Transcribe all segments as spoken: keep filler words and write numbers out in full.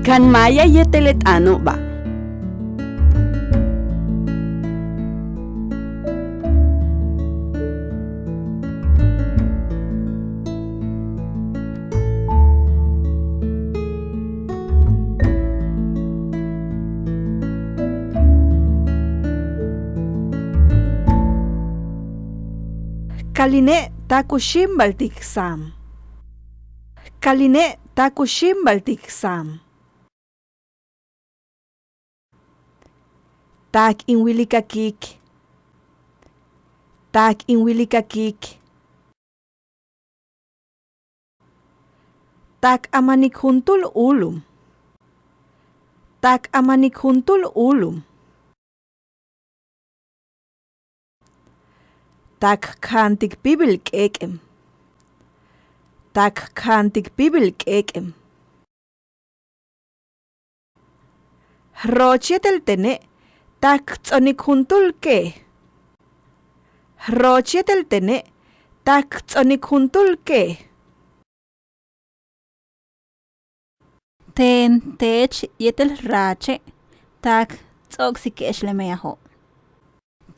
Kan maaya yéetel le t'aano'oba'. Kaline' taak u xíimbaltik saam. Kaline' taak u xíimbaltik saam. Taak in wilik a kiik. Taak in wilik a kiik. Taak a manik juntúul u'ulum. Taak a manik juntúul u'ulum. Taak k jaantik píibil k'éek'em. Taak k jaantik píibil k'éek'em. Rooch yéetel tene' taak k ts'onik juntúul kéej. Rooch yéetel tene' taak k ts'onik juntúul kéej. Teen, teech yéetel raache' taak k ts'o'oksike'ex le meyajo'.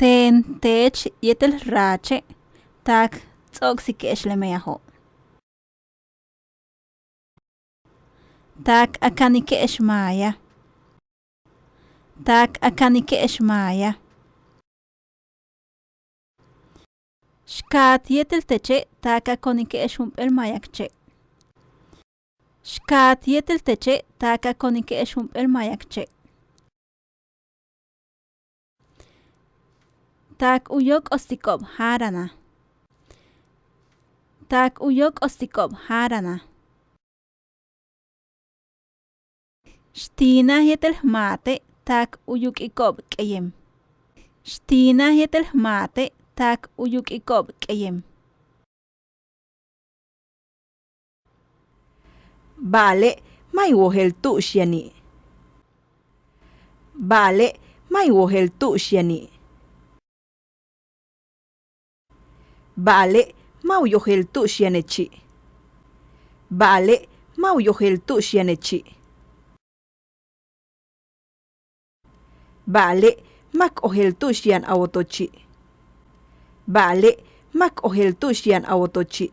Teen, teech yéetel raache' taak k ts'o'oksike'ex le meyajo'. Taak a kanike'ex maaya. Taak a kanike'ex maaya. Xkaat yéetel teche' taak a konike'ex jump'éel maaya k che'. Xkaat yéetel teche' taak a konike'ex jump'éel maaya k che'. Taak u yóok'o'ostiko'ob jáarana. Taak u yóok'o'ostiko'ob jáarana. Xtiinaj yéetel jmaate' taak u yuk'iko'ob k'eyem. Xtiinaj yéetel jmaate' taak u yuk'iko'ob k'eyem. Ba'ale' ma' in wojel tu'ux yani'. Ba'ale' ma' in wojel tu'ux yani'. Ba'ale' ma' u yojel tu'ux yanechi'. Ba'ale' ma' u yojel tu'ux yanechi'. Ba'ale' ma' k ojel tu'ux yaan a wotochi'. Ba'ale' ma' k ojel tu'ux yaan a wotochi'.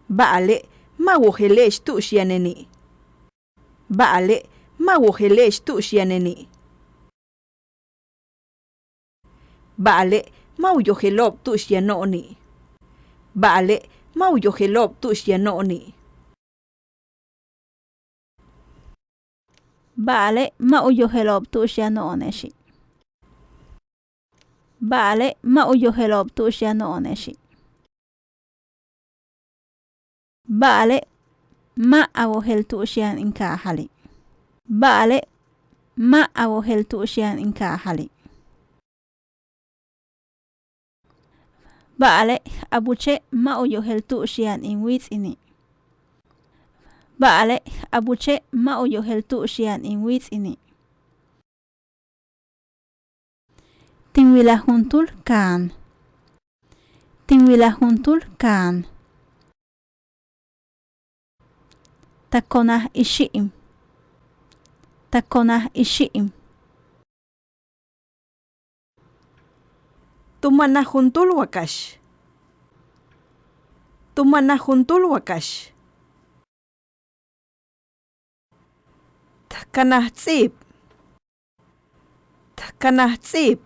Ba'ale' ma' wojele'ex tu'ux yaneni'. Ba'ale' ma' wojele'ex tu'ux yaneni'. Ba'ale' ma' u yojelo'ob tu'ux yano'oni'. Ba'ale' ma' u yojelo'ob tu'ux yano'oni'. Ba'ale' ma' u yojelo'ob tu'ux yano'one'exi'. Ba'ale' ma' u yojelo'ob tu'ux yano'one'exi'. Ba'ale' ma' a wojel tu'ux yaan in kaajali'. Ba'ale' ma' a wojel tu'ux yaan in kaajali'. Ba'ale' a buche' ma' u yojel tu'ux yaan in wíits'ini'. Ba'ale' a buche' ma' u yojel tu'ux yaan in wíits'ini'. Tin wilaj juntúul kaan. Tin wilaj juntúul kaan. Takonaj ixi'im. Takonaj ixi'im. Tu manaj juntúul wakax. Tu manaj juntúul wakax. Tkanaj ts'íib. Tkanaj ts'íib.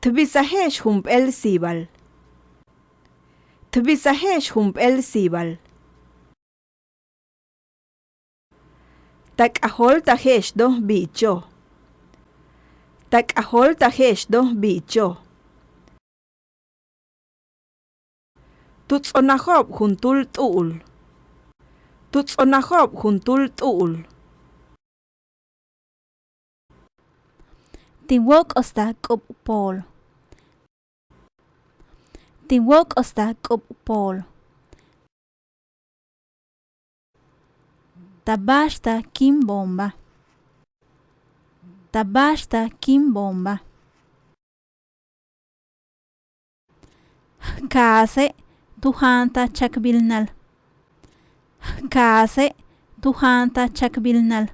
Tbisaje'ex jump'éel siibal. Tbisaje'ex jump'éel siibal. Ta k'ajóoltaje'ex doj bi'icho'. Ta k'ajóoltaje'ex doj bi'icho'. Tu ts'onajo'ob juntúul t'u'ul. Tu ts'onajo'ob juntúul t'u'ul. Tin wóok'ostaj k'ub pool. Tin wóok'ostaj k'ub pool. Ta báaxtaj kin bomba. Ta báaxtaj kin bomba. Ka'ase' tu jaanta'al chakbilnal. J kaase' tu jaanta'al chakbilnal.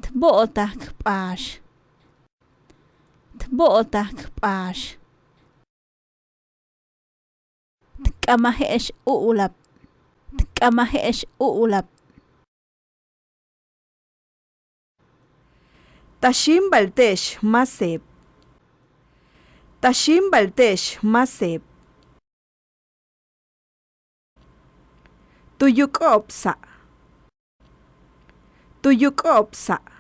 T bo'otaj k p'aax. T bo'otaj k p'aax. T k'amaje'ex u'ulab. T k'amaje'ex u'ulab. Ta xíimbalte'ex máaseb. Ta xíimbalte'ex máaseb. Tu yuk'o'ob sa'. Tu yuk'o'ob sa'.